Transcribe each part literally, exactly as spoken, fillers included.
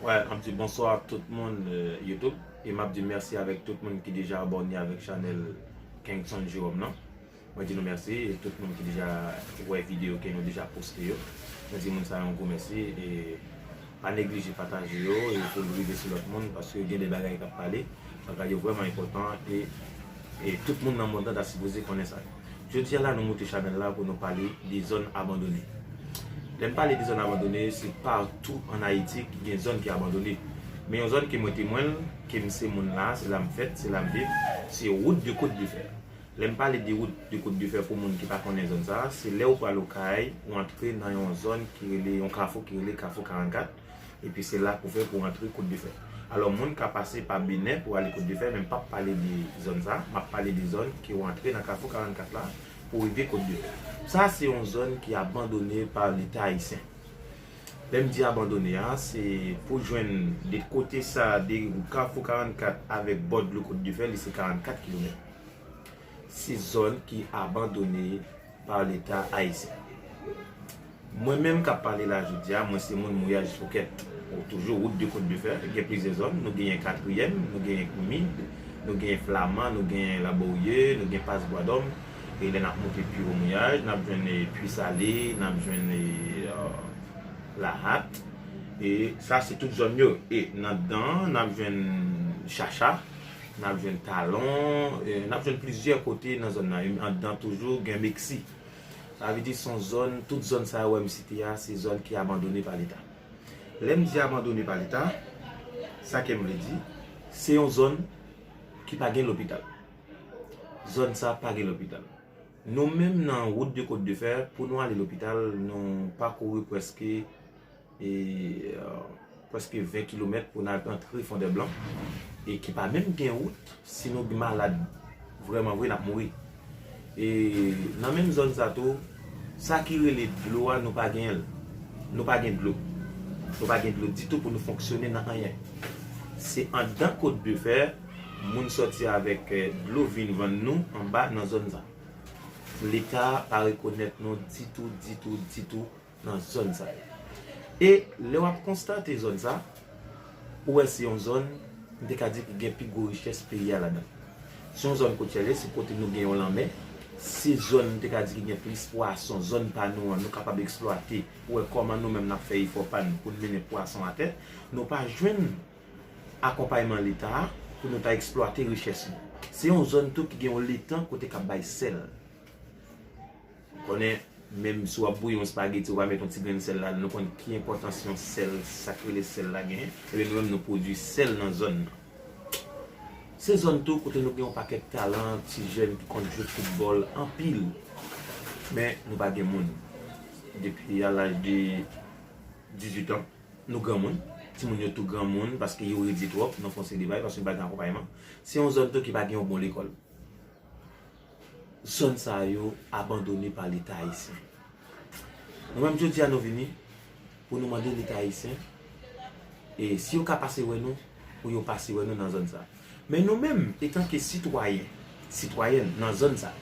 Alright, m ap di bonswa tout moun, euh, YouTube. E m ap di mèsi avèk tout moun ki deja abòne avèk chanèl Kengson Jerome nan. Mwen di nou mèsi, e tout moun ki deja wè videyo ke nou deja poste yo. Mwen di moun sa yo yon gwo mèsi, e pa neglije pataje yo, e pou l rive sou lòt moun, paske gen de bagay k ap pale, bagay yo vrèman enpòtan, e, e tout moun nan mond lan ta sipoze konnen sa. Jodi a la, nou moute chanèl la pou nou pale de zòn abandone. Lè m pale de zòn abandone, se patou ann Ayiti ki gen zòn ki abandone. Men yon zòn ke mwen temwen l, ke m se moun la, se la m fèt, se la m viv, se wout de Côte de Fer. Lè m pale de wout de Côte de Fer, pou moun ki pa konnen zòn sa, se lè ou pral Okay, ou antre nan yon zòn ki rele, yon kafou ki rele Kafou karannkat, epi se la pou fè pou antre Côte de Fer. Alò, moun ka pase pa Benè pou ale Côte de Fer, men m p ap pale de zòn sa, m ap pale de zòn ke ou antre nan Kafou karannkat la pou rive Côte de Fer. Sa se yon zòn ki abandone pa Leta ayisyen. Lè m di abandone a, se pou jwenn de kote sa, de Kafou karannkat avèk bò dlo Côte de Fer, li se karannkat kilomèt. Se zòn ki abandone pa Leta ayisyen. Mwen menm k ap pale la jodi a, mwen se moun Mouyaj Fokèt. Ou toujou wout de Côte de Fer, gen plizyè zòn, nou genyen Katriyèm, nou genyen Koumid, nou genyen Flaman, nou genyen Laboriye, nou gen Pas Bwadòm, e lè n ap moute pi wo Mouyaj, n ap jwenn, e, Pwisale, n ap jwenn, e, Lahat. E sa se tout zòn yo. E nan dan, n ap jwenn Chacha, n ap jwenn Talon, e n ap jwenn plizyè kote nan zòn nan. E anndan toujou gen Meksi. Sa vle di se yon zòn, tout zòn sa yo wè m site a, se zòn ki abandone pa Leta. Lè m di abandone pa Leta, sa ke m vle di, se yon zòn ki pa gen lopital. Zòn sa pa gen lopital. Nou menm nan wout de Côte de Fer, pou nou ale lopital, nou pakouri prèske, e, prèske ven kilomèt pou n al antre Fondèblan, e ki pa menm gen wout, si nou malad vrèman vre, n ap mouri. E nan menm zòn sa tou, sa ki rele dlo a, nou pa genyen l. Nou pa gen dlo. Nou pa gen dlo ditou pou nou fonksyone nan anyen. Se anndan Côte de Fer, moun sòti avèk, eh, dlo vin vann nou anba nan zòn sa. Leta pa rekonèt nou ditou, ditou, ditou nan zòn sa yo. E lè w ap konstate zòn sa, ou wè se yon zòn, m te ka di ki gen pi gwo richès peyi a ladan. Se yon zòn kotyè l ye, se kote nou gen yon lanmè. Se zòn, m te ka di, ki gen plis pwason, zòn pa nou an, nou kapab eksplwate. Ou wè kòman nou menm n ap fè efò pa n pou n mennen pwason atè. Nou pa jwenn akonpayman Leta a pou nou ta eksplwate richès nou. Se yon zòn tou ki gen yon letan kote k ap bay sèl. Konnen, menm si w ap bouyi yon espageti, ou pa met yon ti grenn sèl ladan l, nou konn ki enpòtans yon sèl, sa k rele sèl la genyen. Ebyen, nou menm, nou pwodui sèl nan zòn nan. Se zòn tou kote nou gen yon pakèt talan, ti jèn ki konn jwe foutbòl anpil. Men, nou pa gen moun. Depi a laj de dizuit an, nou granmoun. Timoun yo tou granmoun, paske yo redi twòp, nan fon seri de bagay, paske nou pa gen akonpayman. Se yon zòn tou ki pa gen yon bon lekòl. Zòn sa yo abandone pa Leta ayisyen. Nou menm jodi a nou vini pou nou mande Leta ayisyen, e si yo ka pase wè nou, pou yo pase wè nou nan zòn sa. Men nou menm, etanke sitwayen, sitwayèn nan zòn sa,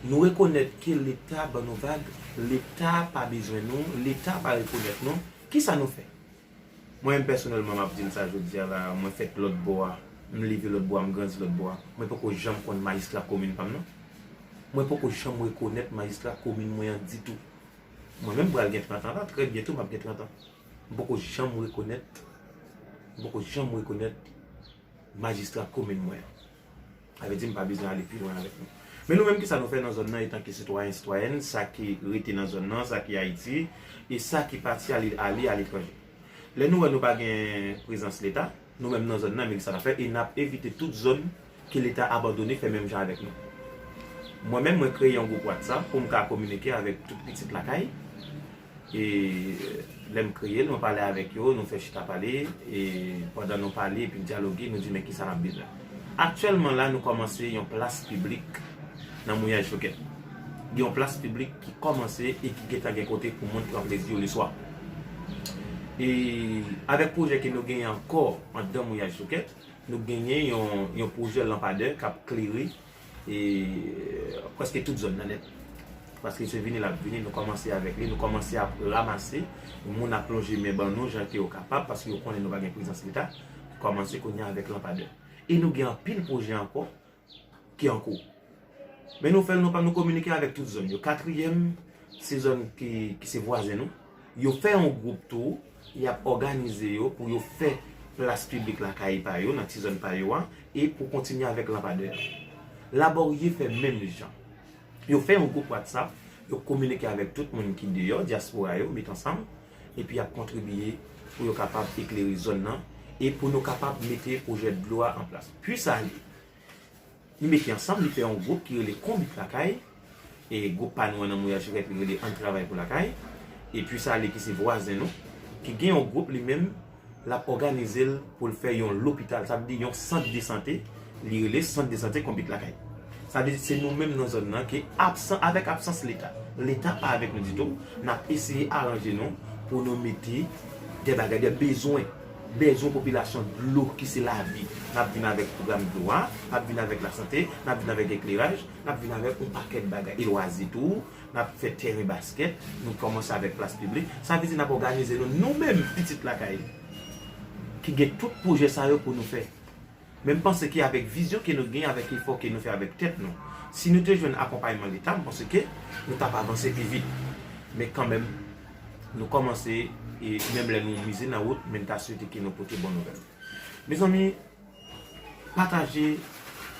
nou rekonèt ke Leta ban nou vag, Leta pa bezwen nou, Leta pa rekonèt nou, kisa nou fè? Mwen menm pèsonèlman, m ap di n sa jodi a la, mwen fèt lòt bò a, m leve lòt bò a, m grandi lòt bò a. Mwen poko janm konn majistra komin pa m nan. Mwen poko janm rekonèt majistra komin mwen an ditou. Mwen menm pral gen trant an la, trè byento m ap gen trant an. M poko janm rekonèt, m poko janm rekonèt majistra komin mwen an. Sa vle di m pa bezwen ale pi lwen avèk nou. Men nou menm, kisa nou fè nan zòn nan etanke sitwayen, sitwayèn, sa ki rete nan zòn nan, sa ki Ayiti, e sa ki pati ale, ale aletranje? Lè nou wè nou pa gen prezans Leta, nou menm nan zòn nan, men kisa n ap fè? E n ap evite tout zòn ke Leta abandone fè menm jan avèk nou. Mwen menm, mwen kreye yon gwoup WhatsApp pou m ka kominike avèk tout pitit lakay. E lè m kreye l, mwen pale avèk yo, nou fè chita pale, e pandan nou pale epi dyaloge, nou di men kisa n ap bezwen. Aktyèlman la, nou kòmanse yon plas piblik nan Mouyaj Fokèt. Gen yon plas piblik ki kòmanse e ki gentan gen kote pou moun pran plezi yo leswa. E avèk pwojè ke nou genyen ankò anndan Mouyaj Fokèt, nou genyen yon, yon pwojè lanpadè k ap klere e prèske tout zòn nan nèt. Paske se vini l ap vini, nou kòmanse avèk li, nou kòmanse ap ranmase moun ap lonje men ban nou jan ke yo kapab, paske yo konnen nou pa gen prezans Leta. Nou kòmanse kounye a avèk lanpadè. E nou gen anpil pwojè ankò ki an kou. Men nou fè l, nou pa, nou kominike avèk tout zòn yo. Katriyèm, se zòn ki, ki se vwazen nou. Yo fè yon gwoup tou, y ap òganize yo pou yo fè plas piblik lakay pa yo, nan ti zòn pa yo a, e pou kontinye avèk lanpadè a. Labòrye fè menm jan. Yo fè yon gwoup WhatsApp, yo kominike avèk tout moun ki deyò, dyaspora yo, met ansanm, epi y ap kontribiye pou yo kapab eklere zòn nan, e pou nou kapab mete pwojè dlo a an plas. Pwisale, li mete ansanm, li fè yon gwoup ki rele Konbit Lakay, e gwoup pa nou an nan Mouyaj Frèt, li rele Ann Travay pou Lakay, e Pwisale ki se vwazen nou, ki gen yon gwoup li menm, l ap òganize l pou l fè yon lopital, sa vle di yon sant de sante, li rele sant de sante Konbit Lakay. Sa vle di se nou menm nan zòn nan ki absan, avèk absans Leta. Leta pa avèk nou ditou, n ap eseye aranje nou pou nou mete de bagay, de bezwen, bezwen popilasyon, dlo ki se lavi. N ap vin avèk pwogram dlo a, n ap vin avèk lasante, n ap vin avèk ekleraj, n ap vin avèk yon pakèt bagay. E lwazi tou, n ap fè tèren baskèt, nou kòmanse avèk plas piblik. Sa vle di n ap òganize nou, nou menm pitit lakay ki gen tout pwojè sa yo pou nou fè. Men m panse ke avèk vizyon ke nou gen, avèk efò ke nou fè avèk tèt nou, si nou te jwenn akonpayman Leta, m panse ke nou t ap avanse pi vit. Men kanmenm, nou kòmanse, e menm lè nou mize nan wout, men n ta swete ke nou pote bon nouvèl. Mezanmi, pataje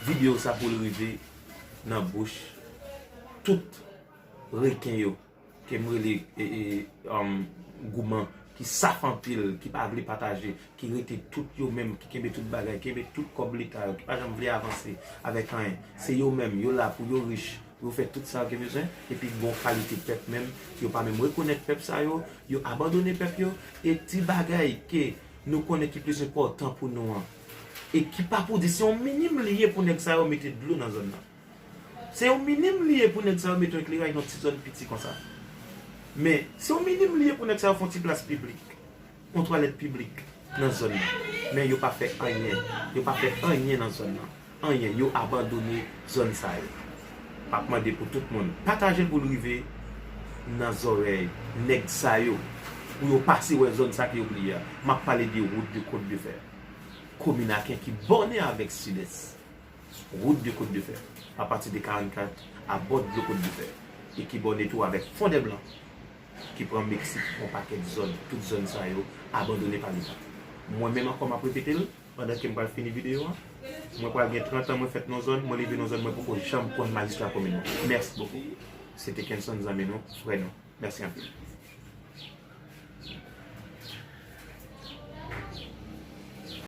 videyo sa pou l rive nan bouch tout reken yo, ke m rele, e, e, um, gouman, ki saf anpil, ki pa vle pataje, ki rete tout yo menm, ki kenbe tout bagay, kenbe tout kòb Leta yo, ki pa janm vle avanse avèk anyen. Se yo menm, yo la pou yo rich, pou yo fè tout sa yo gen bezwen, epi gon kalite pèp menm, yo pa menm rekonèt pèp sa yo, yo abandone pèp yo, e ti bagay ke nou konnen ki plis enpòtan pou nou an, e ki pa pou di, se yon minim li ye pou nèg sa yo mete dlo nan zòn nan. Se yon minim li ye pou nèg sa yo mete yon ekleraj nan ti zòn piti konsa. Men, se yon minim li ye pou nèg sa yo fè yon ti plas piblik, yon twalèt piblik nan zòn nan. Men yo pa fè anyen. Yo pa fè anyen nan zòn nan. Anyen. Yo abandone zòn sa yo. M ap mande pou tout moun pataje l pou l rive nan zòrèy nèg sa yo, pou yo pase wè zòn sa ke yo bliye a. M ap pale de wout de Kot de Fè, komin Aken ki bòne avèk Sidès. Wout de Kot de Fè, apati de karannkat, abò dlo Kot de Fè, e ki bòne tou avèk Fondèblan, ki pran Meksik, yon pakèt zòn, tout zòn sa yo abandone pa Leta. Mwen menm ankò, m ap repete l, pandan ke m pral fini videyo a, mwen pral gen trant an mwen fèt nan zòn, mwen leve nan zòn, mwen poko janm konn majistra komin mwen. Mèsi bokou. Se te Kenson, zanmi nou, frè nou. Mèsi anpil.